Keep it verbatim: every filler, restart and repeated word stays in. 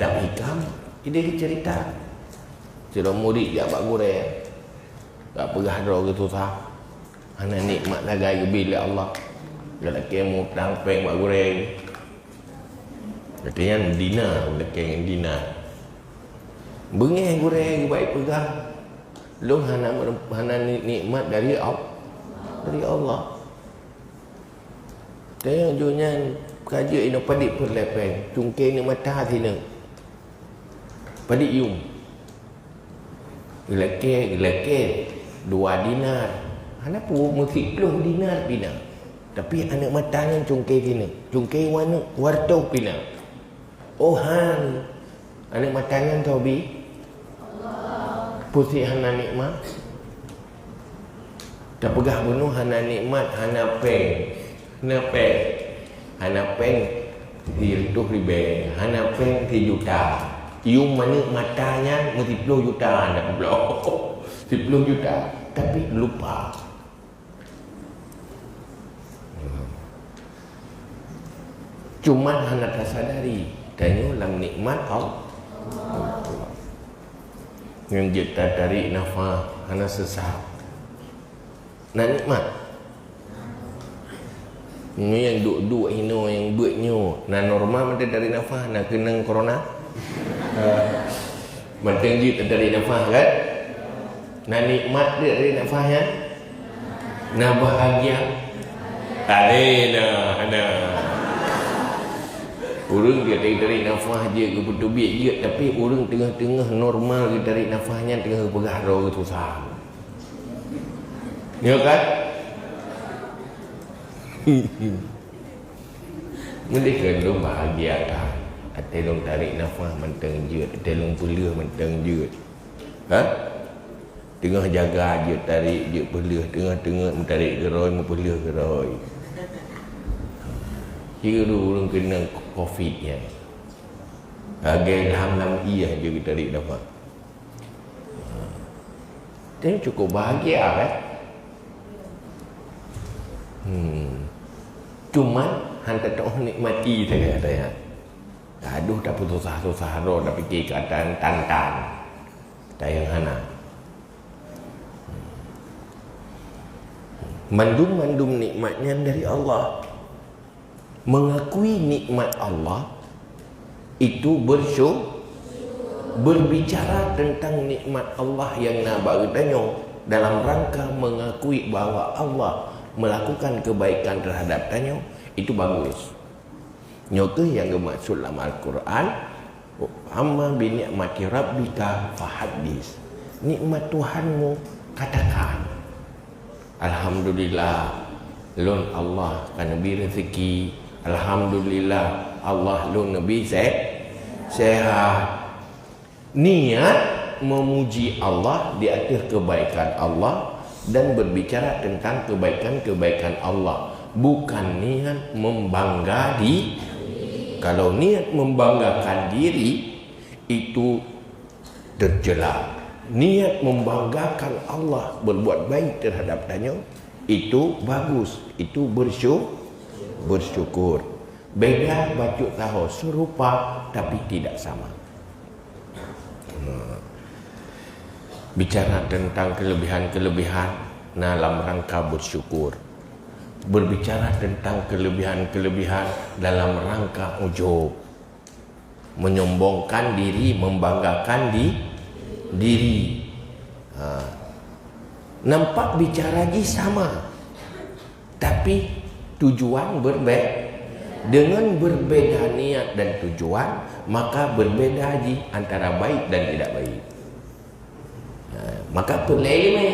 Tapi kan, ideh cerita. Sidroe murit jak bak gurée. Ka peugah droe geuh susah. Hana nikmat sagai geubri lé Allah. Geulakée mutang péng bak gurée. Geutanyong dina, geulakée ngon dina. Beungéh gurée geubai peugah, "Lôn hana meurem-, hana ni-, nikmat dari Al-, dari Allah." Tanyong jih nyan ka jeuet inoe padit peureulée péng, cungké ngon mata sineuk. Padit yum. Geulakée, geulakée dua dinar. Hana peue, meusiplôh dinar pih na. Tapi aneuk mata nyan cungké sineuk, cungké waneuk, wartoh pih na. Oh han, aneuk mata nyan tobi. Peue sit hana nikmat. Tapeugah bunoe hana nikmat, hana péng. Hana péng. Hana péng sireutôh ribée, hana péng sijuta. Yum aneuk mata nyan meusiplôh juta, hana peubloe. Siplôh juta, tapi lupa. Cuman hana tasadari, tanyoe lam nikmat Allah. Ngon jeuet tatarék nafah, hana seusat. Na nikmat. Nyoe nyang duek-duek hinoe nyang beuet nyoe, na normal mantong tarék nafah, na keunong corona. Mantong jeuet tarék nafah kan? Na nikmat deuek tarék nafah nyan? Na bahagia? Hana, hana. Ureueng jeuet tarék nafah jeuet, geupeuteubiet jeuet, tapi ureueng teungoh-teungoh normal geutarék nafah nyan teungoh geupeugah droe geuh susah. Ya kan? Meudeh keu lôn bahagia that. Watée lôn tarék nafah mantong jeuet, watée lôn peuleueh mantong jeuet. Ha? Teungoh jaga jeuet tarék, jeuet peuleueh, teungoh-teungoh meutarek geurôi, meupeuleueh geurôi. Ci ureueng keunong covid nyan. Lagée lam-lam ié jeuet tarék nafah. Tapi cukup bahagia kan? Hmm. Cuman hana tatu'oh nikmati sagai, tanya. Gadoh tapeususah-susah droe, tapike katan tantan. Tayang hana. Mandum-mandum nikmat nyan dari Allah. Mengakui nikmat Allah itu bersyu-, berbicara tentang nikmat Allah yang na bak geutanyoe dalam rangka mengakui bahwa Allah melakukan kebaikan terhadap tanyoe, itu bagus. Nyoe kheueh nyang geumaksud lam Al-Quran, "Amma bi ni'mati rabbika fahaddits." Nikmat Tuhanmu, katakan, "Alhamdulillah, lôn Allah ka neubri rezeki. Alhamdulillah, Allah lôn neubri se-, sehat." Niat memuji Allah di ateueh kebaikan Allah dan berbicara tentang kebaikan-kebaikan Allah, bukan niat membangga di-, kalau niat membanggakan diri, itu tercela. Niat membanggakan Allah, berbuat baik terhadap tanyoe, itu bagus, itu bersyu-, bersyukur. Beda bacut saho, serupa tapi tidak sama. Nah, bicara tentang kelebihan-kelebihan, nah, dalam rangka bersyukur. Berbicara tentang kelebihan-kelebihan dalam rangka ujub. Menyombongkan diri, membanggakan di-, diri. Ha. Nampak bicara jih sama. Tapi tujuan berbe-, dengan berbeda niat dan tujuan, maka berbeda jih antara baik dan tidak baik. Ha, maka peureulée ileumé,